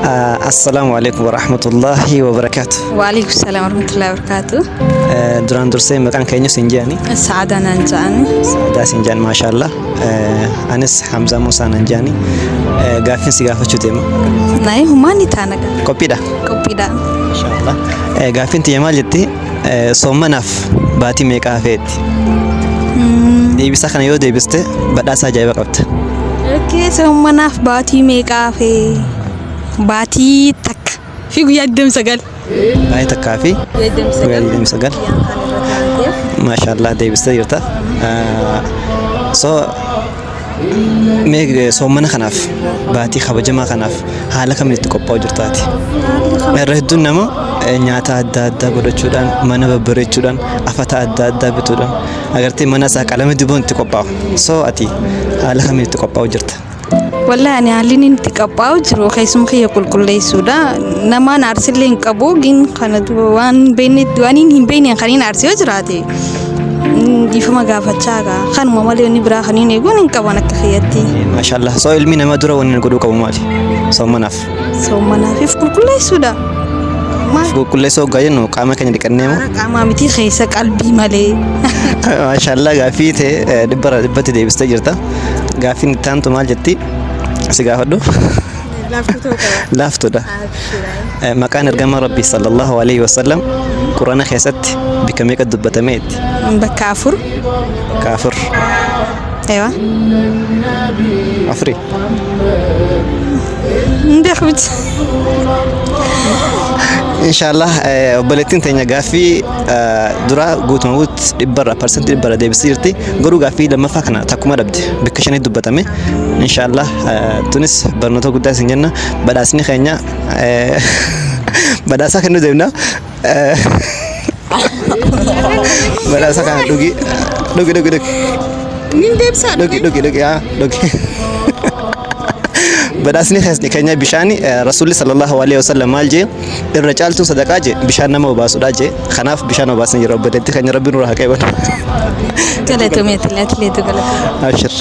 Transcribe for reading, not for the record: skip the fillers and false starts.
Assalaamu alaikum warahmatullahi wabarakaatu. Waalaikum salam warahmatullahi wabarakatuh. Duraan dursee maqaan keenya siin jedhani. Sa'aadaa naan ja'ani. Sa'aadaa siin jedhan, maashaallah. Anis Hamzaa Musaa naan jedhani. Gaaffiin si gaafachuu deema. Nayi humaa ni taana gaa. Qophiidha. Qophiidha. Maashaallah. Gaaffiin tiyya maal jetti? Soommanaaf baatii meeqa hafeetti? Deebisaa kana yoo deebiste badhaasa ajaa'iba qabda. Okay, soommanaaf baatii meeqa hafee? Baatii 1 fi guyyaa 29. Baatii 1 fi guyyaa 29. Maashaallah, deebistee jirta. So mee soommana kanaaf, baatii kabajamaa kanaaf haala kamiin itti qophaa'u jirtaati? Irra hedduun nama nyaata adda addaa godhachuudhaan, mana babbareechuudhaan, afata adda addaa bituudhaan, agartee mana isaa qalama dibuun itti qophaa'u. So ati haala kamiin itti qophaa'u jirta? Wallahi ani haalli inni itti qophaa'u jiru keessuma kiyya qulqulleessuudha. Namaan aarsillee hin qabu gin kana duuba waan hin beekne, waan hin beekne kan hin aarsi yoo jiraate dhiifama gaafachaa gaa kanuma malee inni biraa kan hin eeguun hin qaban akka kiyyatti. Maashaallah. So ilmi namaa dura wanni inni godhuu qabu maali? Soommanaaf. Soommanaafif qulqulleessuudha. Maal? Qulqulleessuu hoggaa jennu qaama keenya dhiqannee moo? Qaamaa miti, keessa qalbii malee. Maashaallah, gaaffii ta'e dhibbarraa dhibbatti deebistee jirta. Gaaffiin itti aantu maal jetti? Si gaafadhu. Laaftuudha. Maqaan ergamaa Rabbii sallallahu alaihi wasallam Quraana keessatti bikka meeqa dubbatameetti? Bakka afur. Bakka afur. Ewa. Afuri. Hin beeku miti. Inshaallah, obboleettiin teenya gaaffii dura guutuma guutti dhibbarra 100% deebistee jirti. Garuu gaaffii lammaffaa kana takkuma dhabde, bakka shanii dubbatame. Inshaallah, tunis barnoota guddaa isin jenna. Badhaasni keenya badhaasaa kennuu deemna. Badhaasa kana dhugi, dhugi, dhugi, dhugi. Nin deebisaa. Dhugi, dhugi, dhugi, haa dhugi. Badhaasni keenya bishaani. Rasuulli sallallahu alaihi wasallam maal jee? Irra caaltuun sadaqaa jee bishaan nama obaasudha jee. Kanaaf bishaan obaasni jira. Obboleettii keenya Rabbi nurraa haa qeebalu. Galatoomee, atileetu galatoomee. Abshir.